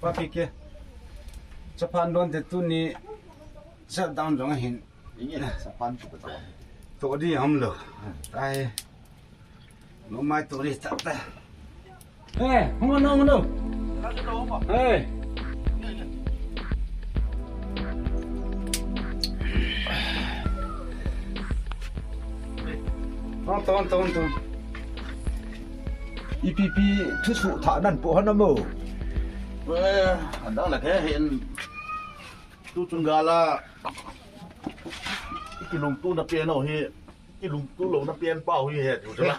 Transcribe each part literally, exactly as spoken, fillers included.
Papi ke. Chaphan don te tuni shutdown jong ahin. Inge, chaphan tu ka don. To di ham lo. Ai. No mai to di ta ta. Eh, hung on, hung on. Eh. Hung on, hung on, hung on. Ipi pi thusuh thah nan po hana mo. Eh, adang la ke hin. Tu chung gala. Kilungtu na piano hi. Kilungtu lo na pian pau hi he tu chula.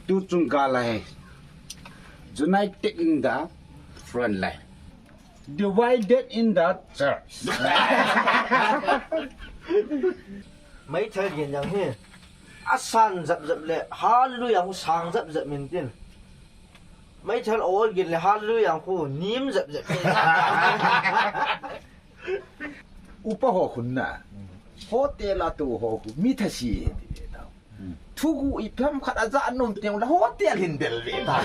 Tu chung gala he. United in the front line. Divided in the church. Meithal gin jang hi. Asan jap jap le, hallelujah hu sang jap jap min tin. Meithal ol gin le, hallelujah hu nim jap jap min. Upa ho khun na. Hotel a tu ho khu mi thasi ti ve tau. Thugu i pham khat a ja nom teng la hotel hin bel ve ta.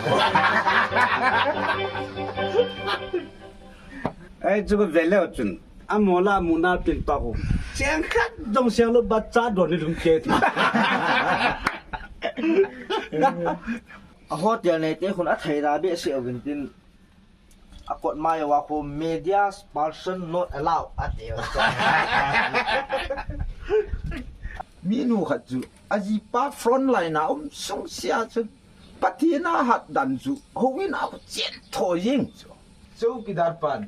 Ai chu ko ve leo chun. A mola mu na pin pa ko. Cheng khat dong siang lo ba cha don ni lum ke. A hotel nei te khun a thei da be se o vin tin. A kot mai wa ko media person not allowed a te. Mi nu khat chu a jipa front line a um sung sia chu. Pathen a hat dan chu houin a ko chen tho jing chu. Chowkidar pan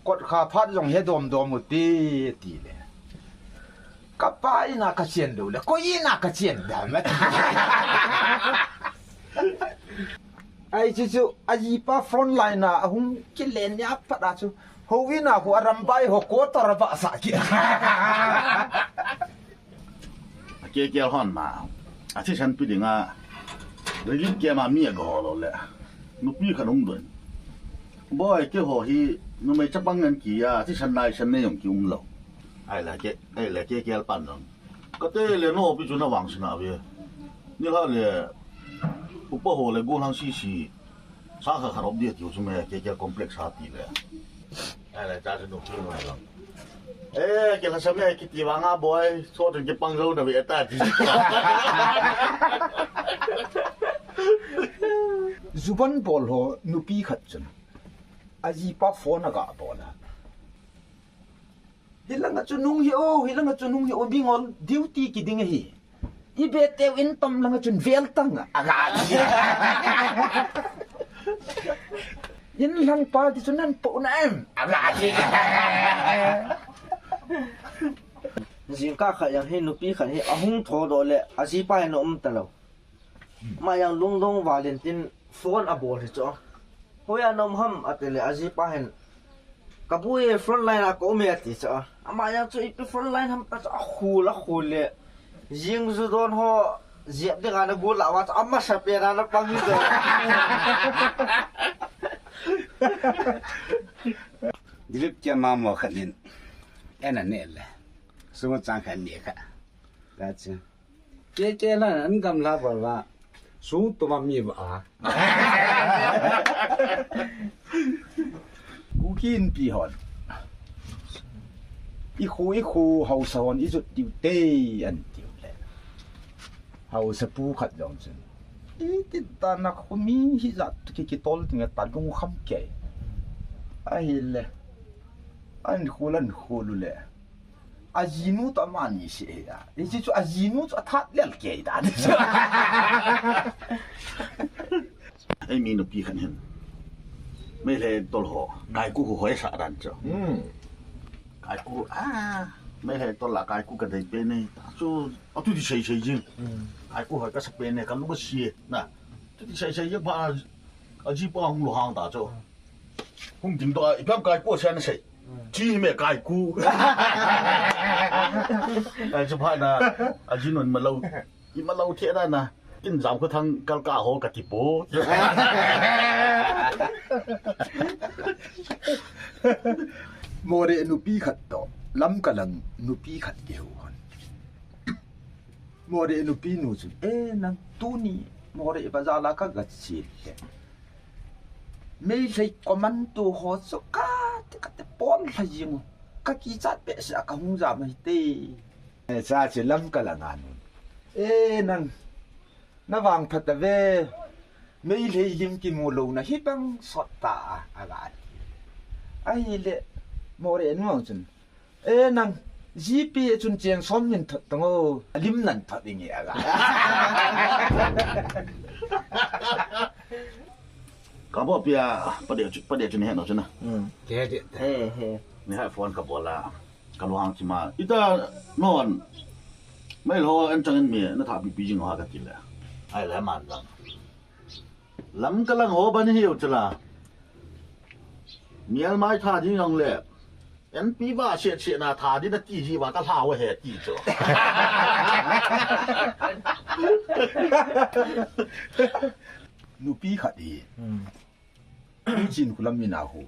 kot kha phat jong he dom dom u ti ti le. Ka pa in a ka chen do le, koi in a ka chen da ma. Ai chu chu a jipa front line a hung kilen nia pat a chu houin a ko a rambai ho ko tor ba sa ki. A ke ke hon ma. A thi san pi dinga. Relief camp a mi a go lo le. Nupi khat um don. Boy ke ho hi numei chapang ngan ki a, thi san nai san nei jong ki um lo. Ai la ke, ai la ke ke pan jong. Ka te le no pi chu na vang sina ve. Ni la le. Upa ho le go lang si si. Sa kha kha rop dia tiu chu me ke ke complex ha ti le. Ai la cha chu no pi no lo. Eh, ke la sa me ki ti vang a boy, so ten ke pang zo na ve ta ti. Juban bol ho nupi khat chun. A jipa phone a ga bol a. Hilanga chu nung hi o, hilanga chu nung hi o, bingol duty ki ding hi. I be teu in tom langa chun vel tang a ga ti. In lang pa ti chun nan po na em a ga ti. Jingkah khat jang hi nupi khat hi a hung tho do le a jipa hin um ta lo. Ma jang lungdong valin tin phone a bol hi chu. Hoiya na um ham a ti le a jipa hin. Ka bu e front line a ka um e a ti chu. Ama jang chu ipi front line ham ta chu a khul a khul le. Jing ju don ho jiap ding a na gu la wa chu a masa pen a na pang hi chu. Dilip kia ma mo khat nin. En a ne le. Sunga chang khat ne kha. Ka chu. Ke ke la an gam la ba ba. Sung to ma mi ba. Kuki Inpi hon. I khu i khu hausa hon i jut tiu te an tiu le. Hausa pu khat jong chun. I ti ta na khu mi hi jat tu ki ki tol ti nga ta lung kham ke. A hi le. An khu lan khu lu le. A jinu to ma ni se he ya. I chi chu a jinu chu a that lel ke da. Ei mi nupi khan hin. Mei le tol ho. Kai ku ho sa dan cho. Hmm. Kai ku a. Mei le tol la kai ku ka dei pe nei. Ta chu a tu di sei sei jing. Hmm. Kai ku ho ka sa pe nei ka lu ka si na. Tu di sei sei jing pa a ji pa hung lo hang ta cho. Hung ding to a, i pam kai ku sen sei. Chi me kai ku. Ai chu pha na, a ji non ma lo. I ma lo the da na. Kin jam khu thang kal ka ho ka ti po. More nupi khat to. Lam ka lang nupi khat ke ho hon. More nupi nu chu. Eh, nang tu ni. Moreh bazar la ka ga che le. Meitei commando ho chu ka te ka te pon lha jing u. Ka kichat behseh a ka hung jam ahi te. E, cha che Lamka lang a nun. E, nang, na vangphat a ve. Meitei lim kimu lou na hi bang sot ta a, a ga ti. Ahile, Moreh nu ang chun. E, nang, G P A chun cheng som nin thot tang o, lim nan thot inge a ga. Ka bo pia, pa de chu, pa de chu ni he no chu na. Hmm. He, he. Ni ha phone ka bo la. Ka lo hang chi ma. Ita non. Mai lo en chang en mi, na tha pi pi jing ha ka ti le. Ai le man lang. Lamka lang ho ban hiu chu la. Mial mai tha ding ang le. N P va se se na tha ding na ti ji va ka hla wa he ti chu. Nupi khat hi. Hmm. Chin Khulam mina hu.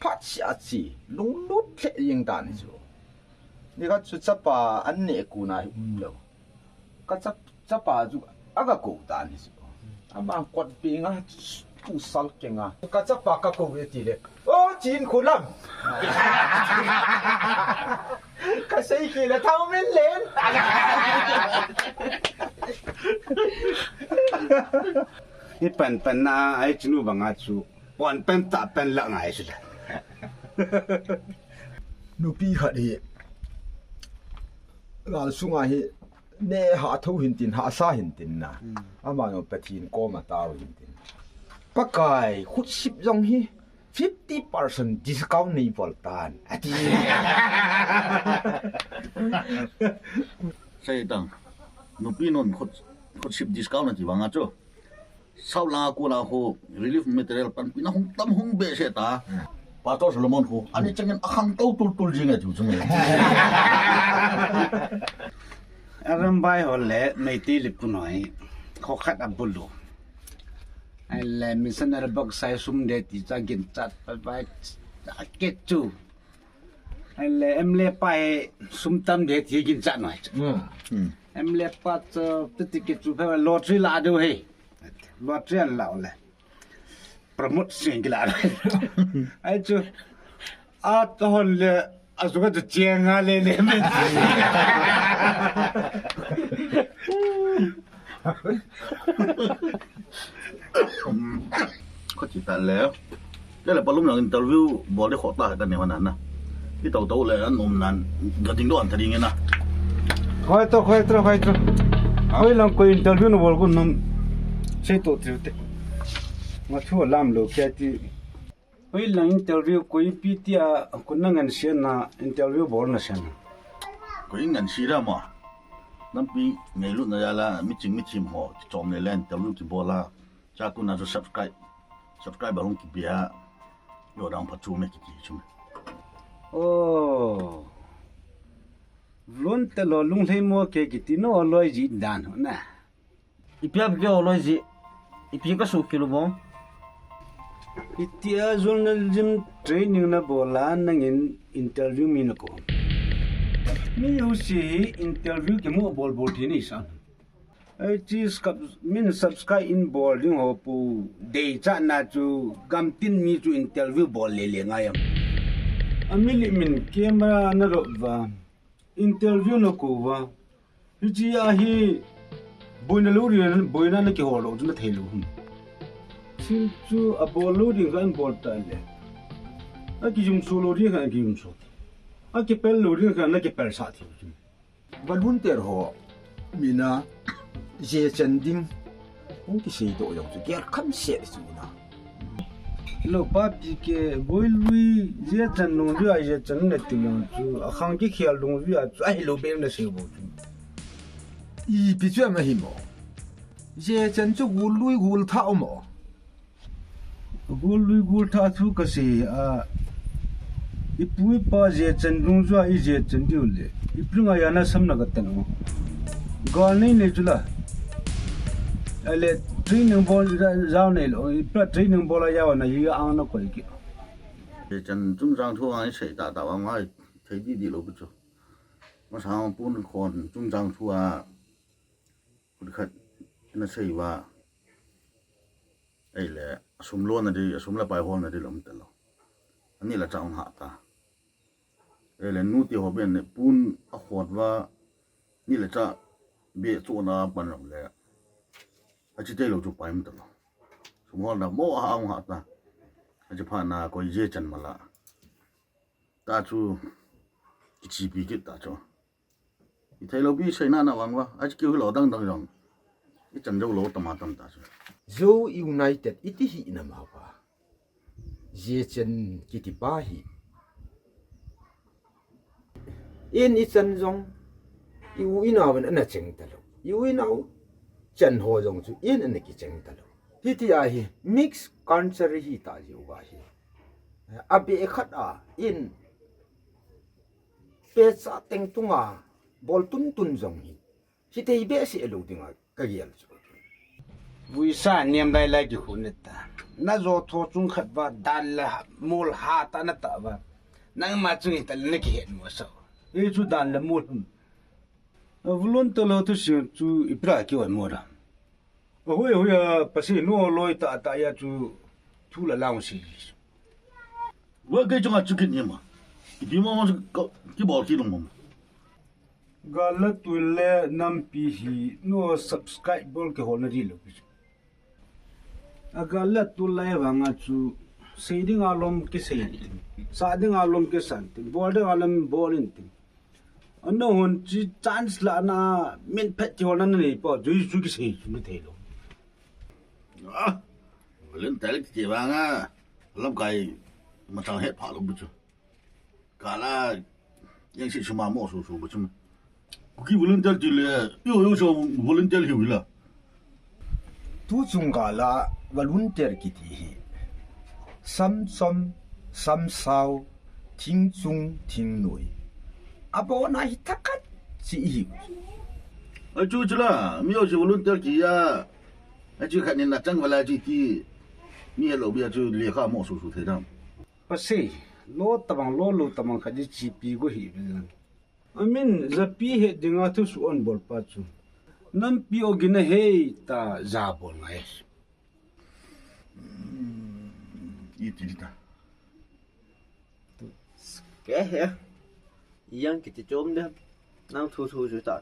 Phat sia chi, lunglut lheh jeng tan hi chu. Ni khat chu chapa an neh kuna hi um lou. Ka chap-, chapa chu a ka kou tan hi chu. Ama kot pi nga tu sal ke nga. Ka chapa ka kou e ti le. O Chin Khulam. Ka sei ki le thau min len. Hi pan pan na ai chinu banga chu. Pon pen ta pen la ngai sila. Nupi khat hi. Gal sunga hi ne ha tho hin tin, ha sa hin tin na. Hmm. Ama no Pathen koma tao hin tin. Pakai, khut sip jong hi fifty percent discount nei bol tan. Ati. Sei tang. Nupi non khut, khut sip discount na ti banga chu. Sau la ko la ho relief material panpi na hung tam hung behseh ta. Pastor Solomon ho, ani changin a khang to tul tul jing e chu chu me. Arambai ho le Meitei le punoi. Kho khat a bulu. Ai le missionary box sai sum de ti cha gin chat pa pa a ke chu. Ai le M L A pa he sum tam de ti gin chat noi. Hmm. Hmm. M L A pa chu ti ti ke chu phe lottery la de he. Lottery an la le. Promote sing kila. Ai chu. A to hon le, a chu ka chu chiang a le le. Kho chi ta le. Ke le palum lang interview bol de kho ta ka ne wana na. Ki tau tau le an um nan. Ga ding do an ta ding na. Khoi to, khoi to, khoi to. Hoi lang ko interview no bol ko nam. Sei to ti te. Nga thu lam lo kya ti. Hoi lang interview ko ipi ti a ko na ngan sia na interview bol na sia na. Ko i ngan si ra ma. Nampi ngailut na ya la mi ching mi chim ho. Chom le le interview ki bol la. Cha ko na chu subscribe. Subscribe ba hung ki bia. Yo dang pha chu me ki ti chu me. Oh. Vlun te lo lung hlei mo ke kiti no loi ji dan ho na. Ipi a ke loi ji. Ipi ka su kilo bom. Itia journalism training na bola nangin interview mi na ko. Mi u si interview ki mo bol bol thi ni sa. Ai chi skap min subscribe in bol ding ho pu dei cha na chu gam tin mi chu interview bol le le ngai am. Ami li min camera na ro va. Interview na ko va. Hichi a hi boina lo ri boina na ki ho lo chu na thei lo hun. Thil chu a bol lo ding khan bol ta le. A ki jum so lo ding khan ki jum so. A ki pel lo ding khan na ki pel sa thi chu. Volunteer ho mina je chan ding hung kisei to jong chu ger kham se chu na. Lo pa pi ke boi lui je chan nung ju a je chan na ti jong chu a khang ki khial dung ju a chu a hi lo be na se bo chu. Ipi chu ama hi mo. Je chan chu gul lui gul tha mo. Gul lui gul tha thu ka sei a, i pu i pa je chan dung ju a i je chan diu le, i pu nga ya na sam na ka tan o. Gal nei nei chu la. Ale training bol ja, ja nei lo, i pa training bol a ya wa na i ang na koi ki. Je chan chung jang thu ang i sei ta ta wa ngai thei di di lo bu chu. Ma sa pun khon chung jang thu a. Kut khat na sei va, Ei le, asum lona di, asum le pai holna di lom talo. Ani le cha un ha ta. Ei le, nu ti ho ben ne pun a khot va, ni le cha be chu na pan lom le. A chi te lo chu pai um talo. Sum holna mo ha un ha ta. A chi pha na koi je chan mala. Ta chu, kichipi kit ta chu. I thei lo pi sei na na vang va. A chi kiu hi lo dang dang jong. I chan jo lo tama tam ta chu. Zo United iti hi na ma pa. Zia chen kiti pa hi. In i chan jong. I u i nau in ana cheng ta lo. I u i nau chan ho jong chu in ana ki cheng ta lo. Hiti a hi mix culture hi ta ji u va hi. A be khat a in pe cha teng tunga bol tun tun jong hi. Hi tei be si elu dinga ka gel chu. Vuisa niam lai lai ki khun ta. Na zo tho chung khat va dan la mol ha ta na ta va. Nang ma chung hi ta le na ki het mo sa. E chu dan la mol hum. A vulon ta lo tu si chu i pra ki oi mo da. A hui hui a pasi no loi ta ta ya chu thu la lang si. Wa ke chung a chu ki ni ma. Ki mo mo ki bol ki long mo. Gal le tui le nampi hi no subscribe bol ke hol na di lo. A gal le tui le vang a chu sei ding a lom ki sei tin. Sa ding a lom ki san tin. Bol ding a lom bol in tin. Ano hon chi chance la na min phet ki hol na nei po. Ju ju ki sei chu ni thei lo. Ah. Len tel ki vang a. Lam kai ma chang het pha lo bu chu. Kala, yang si suma mo su su bachum. Kuki volunteer ti le, yo yo so volunteer hi wila. Tu chung kala volunteer kiti hi. Sam som, sam sao, thing chung, thing noi. Abo na hi thakat si hi. A chu chu la, mi yo si volunteer ki ya. A chu khat ni na chang wala chi ti. Ni lo bia chu le kha mo su su thei dam. Pasei, lo tabang, lo lo tabang khat di chipi go hi ve. Amin, japi he dinga thu su on bol pa chu. Nampi ogin a hei ta ja bol ngai. Iti ta. Ke he. Yang kiti chom de. Nang thu thu chu ta.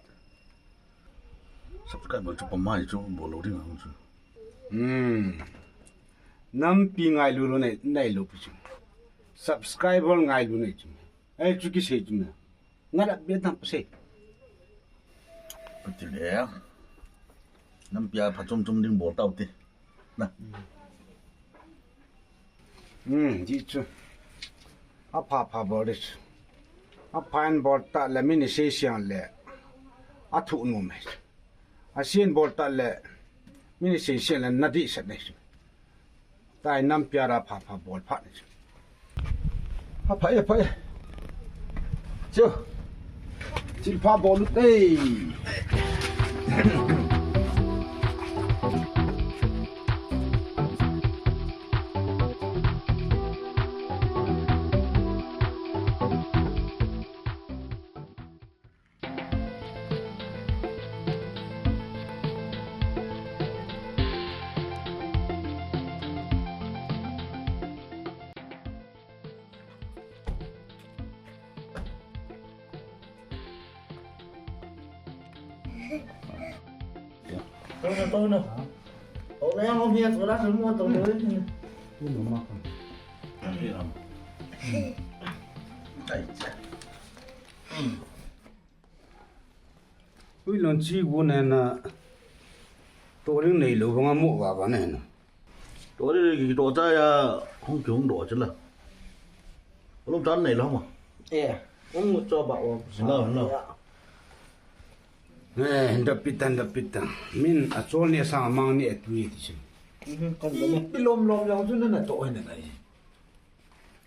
Subscribe bol chu pa mai chu bol lo ding ang chu. Hmm. Nampi ngailu lo nei, nei lo pi chu. Subscriber ngailu nei chu. Ai chu ki sei chu na. Ngala be tam pa sei. Pati le. Nampi a pha chom chom ding bol tau ti. Na. Hmm, ji chu. A pha pha bol de chu. A pha in bol ta le min i sei siang le. A thu nu me chu. A sien bol ta le, min i sei sien le na di sat nei chu. Tai nampi a ra pha pha bol pha nei chu. Pha pha e, pha e. Chu. Chil pha bol u te. Tuna, tuna. Ol yang om hian, ol a sum mo tong lo. Tuna ma kan. Ai cha. Ui, lon chi gu ne na. To ring nei lo banga mo va va ne na. To ri ki to cha ya hung ki hung do cha la. Lo chan nei lo ma. Eh, hung mu cho ba o. Lo, lo. Eh, henda pita, henda pita. Min a chol ni sang mang ni e tui ti sin. Mhm, kan lo. Ilom lom jong chu na na to he na nai.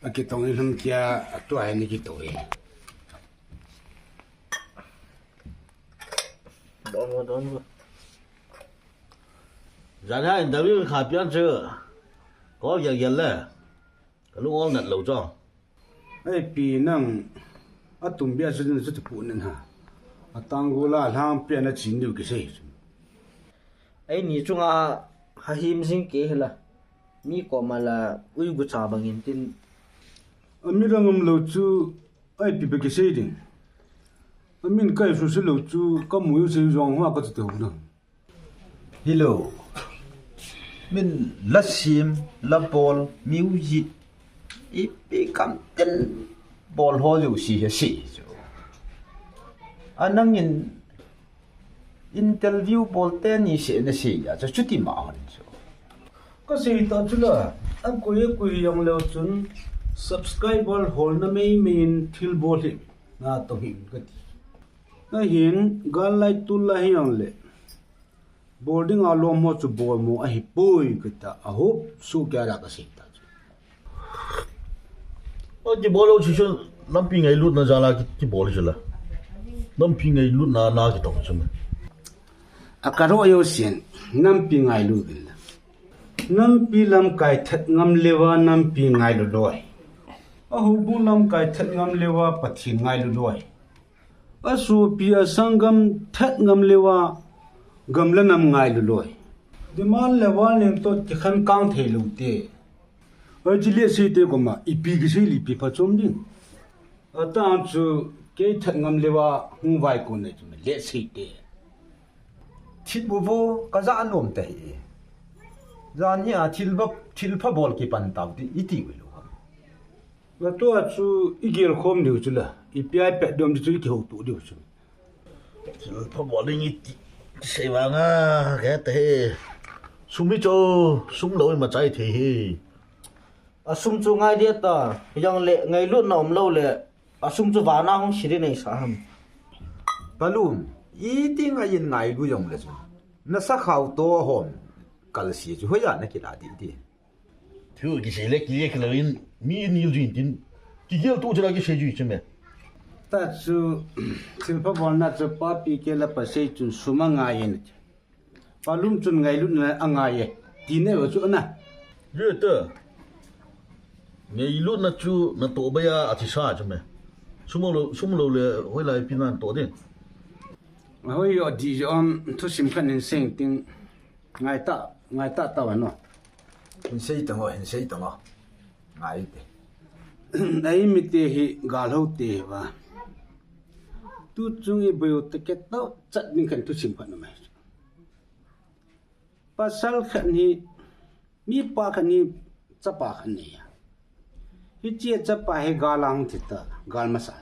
A kitong in hum kia, a tua hi ni kitong hi. Don go, don go. Jan ha interview kha pian chu. Ko gel gel le. Ka lung ol nat lo cho. Ei pi nang a tum bia chu chu pu nen ha. A tang go la lang pian a chin diu ki sei. Ei ni chunga ha him jing ke hila. Mi koma la ui gucha bangin tin. Ami rang um lo chu, ai pi pe kisei ding. Amin kai su se lo chu, ka mu se jong hua ka chu te hu na. Hello. Min la sim, la bol, music. Ipi kam ten bol ho jo si he si chu. Anangin interview bol teni se na se ya chu chuti ma hon chu. Ka sei ta chu la, a koi a koi jong leo chun subscriber hol na mei mei in thil bol hi na to hi ka ti. Na hin gal lai tu la hi jong le. Bol ding a lom ho chu bol mo a hi poi ka ta a hop su kya ra ka sei ta chu. A kibol lou chu chu lampi ngailutna jal a ki, kibol chu la. Lampi ngailutna na kitong chu me. A ka ro yo sien, nampi ngailut bil la. Nampi lamkai that ngam leuva nampi ngailu loi. A hubu lamkai that ngam leuva Pathen ngailu loi. A sopi a sanggam that ngam leuva gam le nam ngailu loi. Demand le warning to kikhen kang thei lou te. Oi, chi le sei te koma, ipi kisei le ipi phachom ding. Atan chu kei that ngam leuva hung vai kon nei chu le sei te. Thil bu bu ka ja nom te hi. Jan hi a thil ba, thil pha bol kipan tau ti iti ui lo. Nga tua chu i gel khom diu chu la, ipi a i pet dom chu i kihou tu diu chu. Thil pha bol ding iti sei vang a, ka ta he. Sum hi chu, sum lou i ma chai thei he. A sum chu ngai dia ta, jong le ngailutna um lou le, a sum chu vana hung siri nei sa ham. Palum, iti ngai in ngailu jong le chu. Na sa khau to hom, kal si chu hoiya na kila di di. Thu kisei le kile kilo in mi ni ju in tin. Kigel tu jara kisei ju chu me. Ta chu thil pha bol na chu papi ke la pa sei chun sum a ngai in. Palum chun ngailutna a ngai e. Ti ne wa chu na. Ye ta. Ngailutna chu na to ba ya a thi sa chu me. Sum lou, sum lou le hoilai pi nan to din. Hoi yo di jo am thusim khat in seng ting. Ngai ta, ngai ta ta wa no. Hin sei tang o, hin sei tang o. Ngai te. Ai mi te hi gal ho te hi va. Tu chung i boyo te ke tau chat ding khan thusim khat na mai. Pasal khat hi, mi pa khat hi, chapa khat nei a. Hiche chapa hi gal a hung thi ta, gal masa.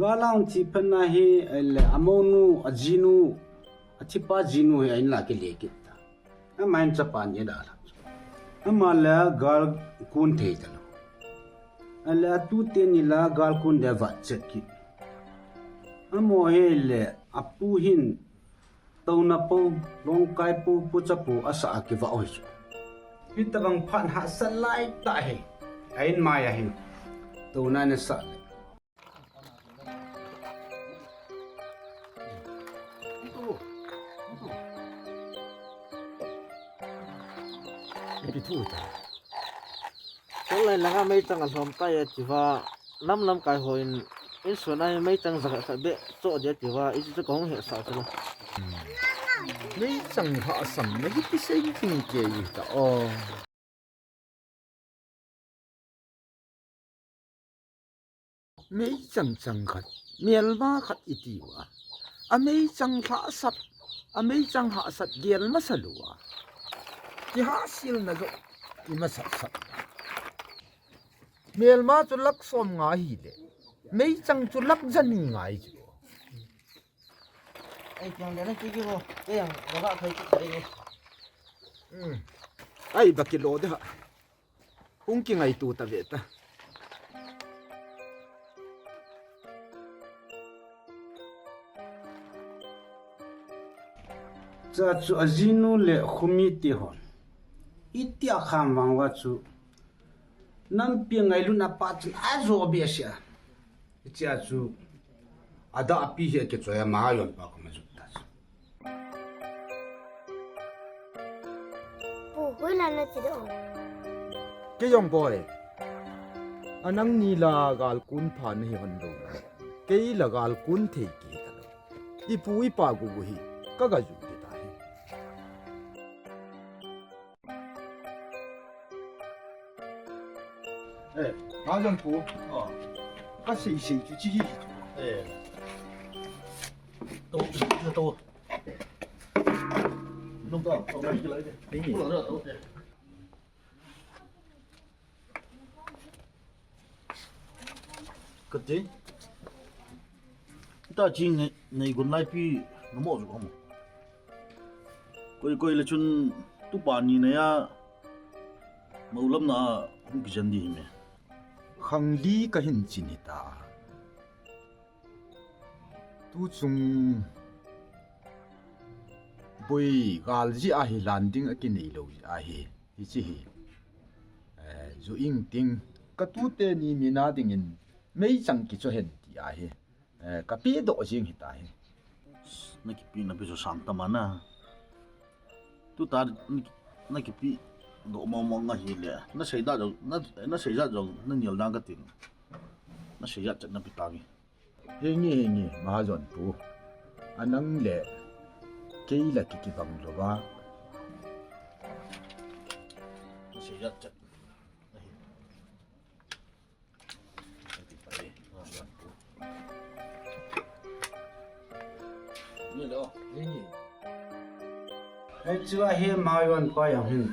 Gal a hung thi phat na hi, le amonu, ajinu, athipa jinu hi a in la kile kit ta. Ama hin chapa ni da la. Ama le gal kun thei ta lo. Ale atu teni la gal kun de vat chet kit. Amo hi le apu hin Tona po, longkai po, pucha po, asa a kiva oi chu. Hitabang phat hahsat lai ta hi. A in mai a hin. Tona na sa le. Ipi thu ta. Chulai langa meichang alhom tai ati va, lam lamkai hon, insung a meichang jakhat khat beh cho dia ti va, hichu ka hung hetsah chu la. Meichang lhahsam na hi kisei ding kei ta o. Meichang chang khat, melma khat i ti uva. A meichang lhahsat, a meichang hahsat gel masa lou a. Kihahselna joh, i masat sat. Melma chu lakh som nga hi le. Meichang chu lakh jani ngai chu. Ai, kiang le na ki ki ho. Kiang, ba ba khai ki khai ni. Hmm. Ai, ba kilo de ha. Hung kingaito ta ve ta. Cha chu ajinu le khumi te hon. Itia kham vang va chu. Nampi ngailutna pa chun ajo be sia. Itia chu. Ada api hi ke choya ma yon pa ko ma jut ta chu. Pu, hoilam na ti do. Kei jong boi. A nangni la gal kun pha nahi hon lou. Kei la gal kun thei kei ta lou. I pu i pa gu gu hi ka ga ju kei ta hi. Eh, Mahajon pu. Ah. Kasei sei chu chi hi. Eh. To, to. Nung to, to, to, to. Kati. Ta ching nei, nei gun lai pi na mo ju mo. Koi koi le chun tupa ni na ya. Maulam na hung kijen di hi me. Khangli ka hin chin hi ta. Tu chung boi gal ji ahi, landing a kinei lo ji ahi. Hichi hi. Eh, ju ing ting ka tu te ni mi na ding in mei chang ki cho hen ti ahi. Eh, ka pi do jing hi ta hi. Na kipi na pi so sang ta ma na. Tu ta na ki, na kipi do mo mo nga hi le. Na sei da jong, na, na sei da jong, na nial dang ka ting. Na sei da chat na pi ta ngi. Hi ngi, hi ngi, Mahajon pu. Anang le, kei la ki ki bang lo ba. Na sei da chat. Hei chu ahi Mahajon pa jong hin.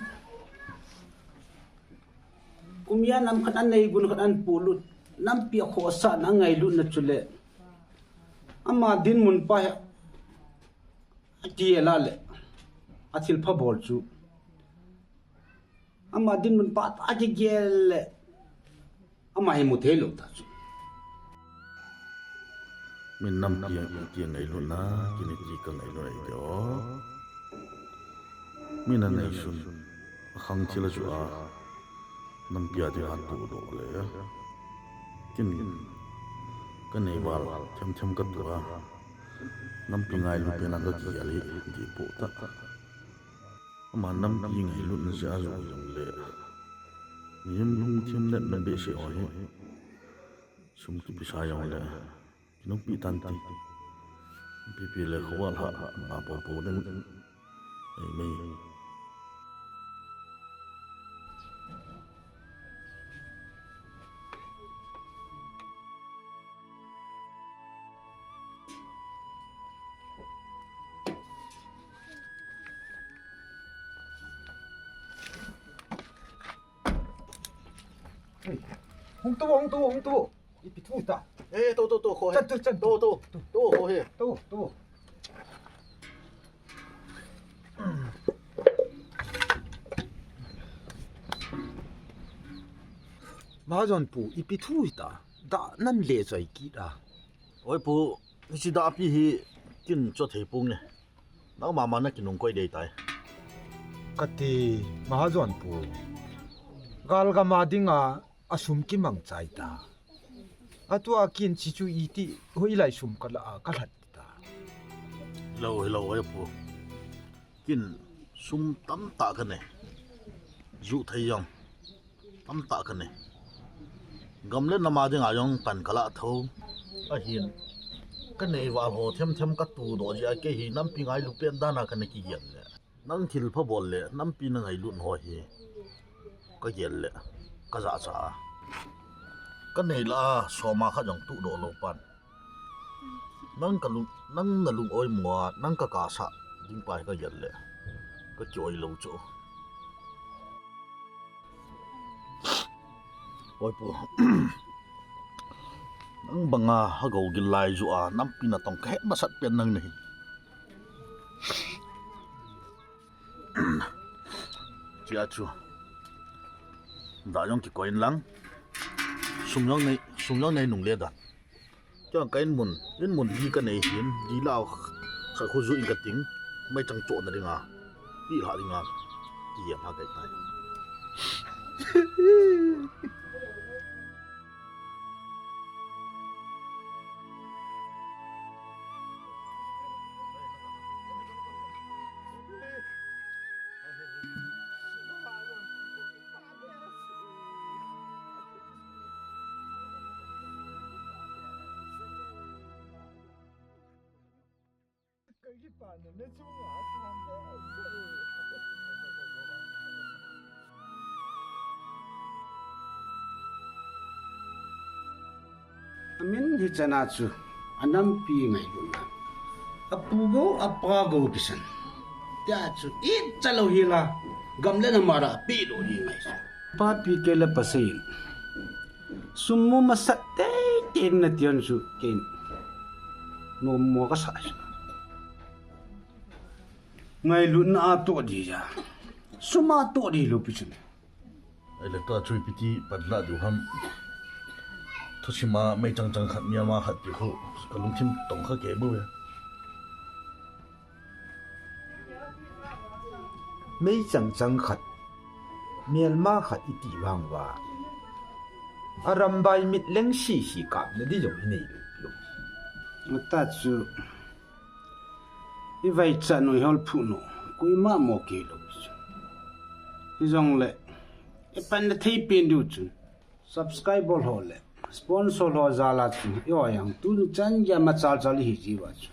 Kum a nam khat anei gun khat an pulut. Nampi a khosa na ngailut na chu le. Ama dinmun pa hi. Ati la le. A thil pha bol chu. Ama dinmun pa ta kigel le. Ama hi mu thei lo ta chu. Min nampi a, pi a ngailut na, kini ti ka ngailut ai de o. Min a neisun, a khang thil a chu a, nampi a ti han tu do le. Kin, ka nei val, them them ka tu a. Nampi ngailut pen a ka kigel hi, di pu ta. Ama nampi ngailutna jeh a jong jong le. Mihem lungthim natna behseh ho hi. Sum kipe sa jong le. Kinungpi tan ti. Pipi le khoval ha, ma po po den. Ei mei. Hung tu, hung tu, hung tu. Ipi thu ta. Eh, to, to, to, kho he. Chan tu, chan tu. To, to, to, kho he. To, to. Mahajon pu, ipi thu hi ta. Da nan le choi ki da. Oi pu, hichi da pi hi kin cho thei pung ne. Nang mama na kinung koi dei tai. Kati Mahajon pu. Gal gam a dinga a sum kimang chai ta. Atua kin chi chu iti hoilai sum ka la a ka lhat ta. Lo, lo, oi pu. Kin sum tam ta ka ne. Ju thei jong. Tam ta ka ne. Gam le nam a dinga jong pan ka la tho. Ahin. Ka nei val ho them them ka tu do ji a kei hi nampi ngailut pen dan a ka ne kigel le. Nang thil pha bol le, nampi na ngailut ho hi. Ka gel le. Ka ja cha. Ka nei la a, soma kha jong tu do lo pan. Nang ka lung, nang na lung oi mo a, nang ka ka sa. Ding pai ka gel le. Ka ki oi lo cho. Oi pu. Nang banga ha go gil lai ju a, nampi na tong ka het masat pen nang nei. Chia chu. Da jong kikoi in lang. Sum jong nei, sum jong nei nung le dan. Kei ka in mun, in mun di ka nei hin, di la kha khu ju in ka ting, mai chang cho na dinga, pi la dinga, ki ya pha kai tai. Amin hi chana chu anampi ngailutna. Apu go, apa go kisan. Tia chu icha lou hi la, gam le nam a ra pi lou hi ngai chu. Papi kei le pasei in. Sum mu masat teitei na tion chu kei nom mo kasa chu. Ngailutna atoh di ja. Sum atoh di lou pi chu. Ahile tua chu ipi ti panla diu ham. Thusim a meichang chang khat, melma khat ti khu kalungthim tong kha kei bou e. Meichang chang khat, melma khat iti vang uva, arambai mit leng sisi kapna di jong inei lou. Ata chu ivaichat nu, ihol phu nu, koima mo kei lou chu. Hijongle ipanna thei pen diu chun subscriber ho le sponsor ho jal a chu iho jong tuni chan geiya machal chal ihi jiuva chu.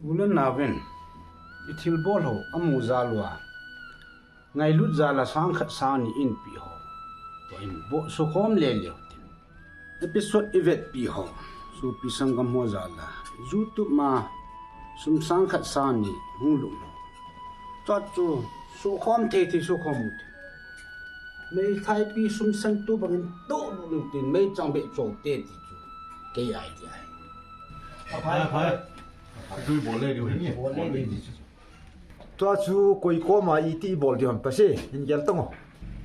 U le naovin, ithilbol ho amu jal uva, ngailut jal a sang khat sang ni inpi ho toh in bol sukhom le leu tin. Episode ivetpi ho, sopi sanggam ho jal a YouTube ma sum sang khat sang ni hung lut ho, chua chu sukhom thei thei sukhom u tin. Meithai pi sum sang tu bangin toh lut u tin, meichang beh chou te ti chu kei idea ahi. Aphai, aphai. Tui bol le diu hi. Bol le diu. Tua chu koi koma iti bol diu ham, pasei hin gel tang o.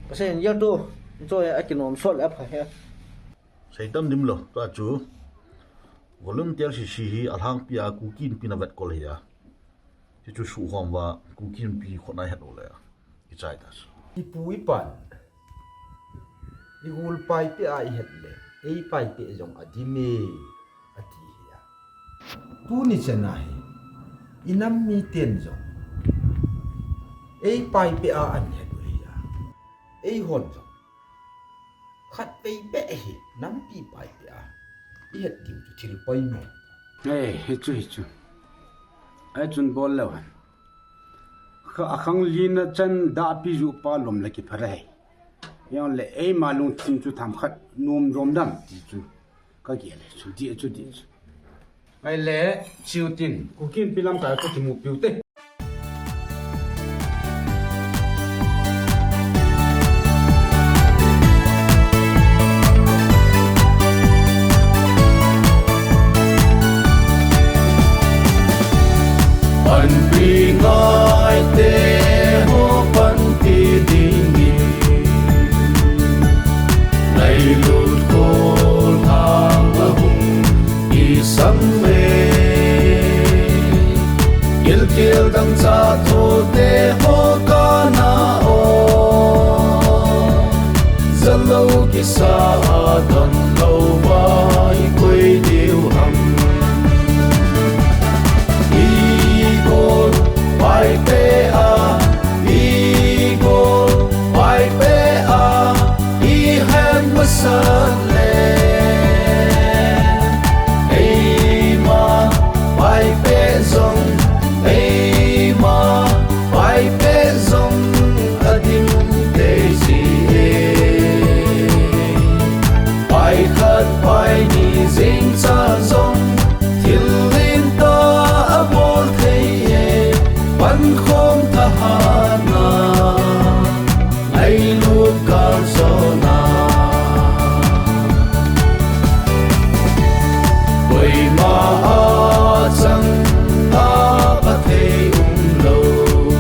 Pasei hin gel tu. Choi a kinom sol a pha he. Seitam dim lou, tua chu volunteer sisi hi alhangpi a Kuki Inpi in avetkol ahi a. Hichu sukhom uva Kuki Inpi khut a ihet u le ichai ta chu. Ipu ipan igol paipeh a ihet le, ei paipeh jong adim e, ati hi a. Tuni chan a hi inam miten jong ei paipeh a ahet u hi a. Eihon jong khatvei beh hi nampi paipeh a ihet diu chu thil poimo. Ei, hichu, hichu. Ei chun bol leu hen. Kha, akhang lina chan dahpi ju pa lom le kipha ahi. Jongle eima lungthim chu themkhat nom jom dam ti chu kagel e chu, dih chu, dih chu. Ahile, chiu tin, Kuki Inpi lamkai a chu kimupi u te. Panpi ngaite ho panpi dingin, ngailut kolhang ahung isam e. Gilkel dangchah thote ho kana o, jalou kisa a donlouva ikoi diu ham. Igol paipeh a, igol paipeh a ihet masat le, eima paipeh jong, eima paipeh jong adim teiji e. Pai khat pai ni jeng cha jong thil lentah abol thei e, pankhom thahatna, ngailut kalsonna. Koima achang a phathei umlou,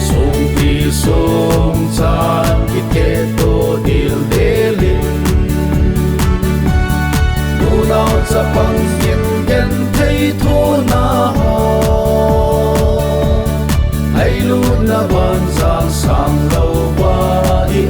songpi songchan kikehtoh dildel in, nunao chapang genthei thona ho, ngailutna vanjang sanglouva i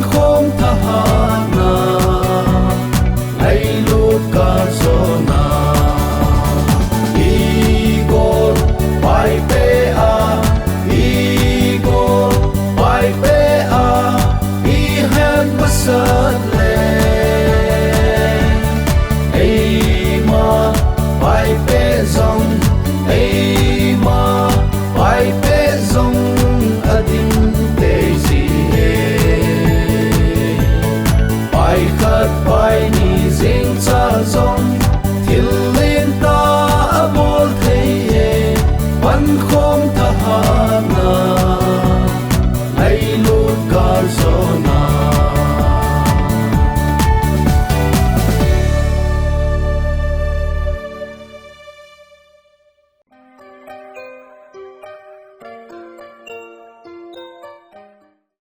khom thahat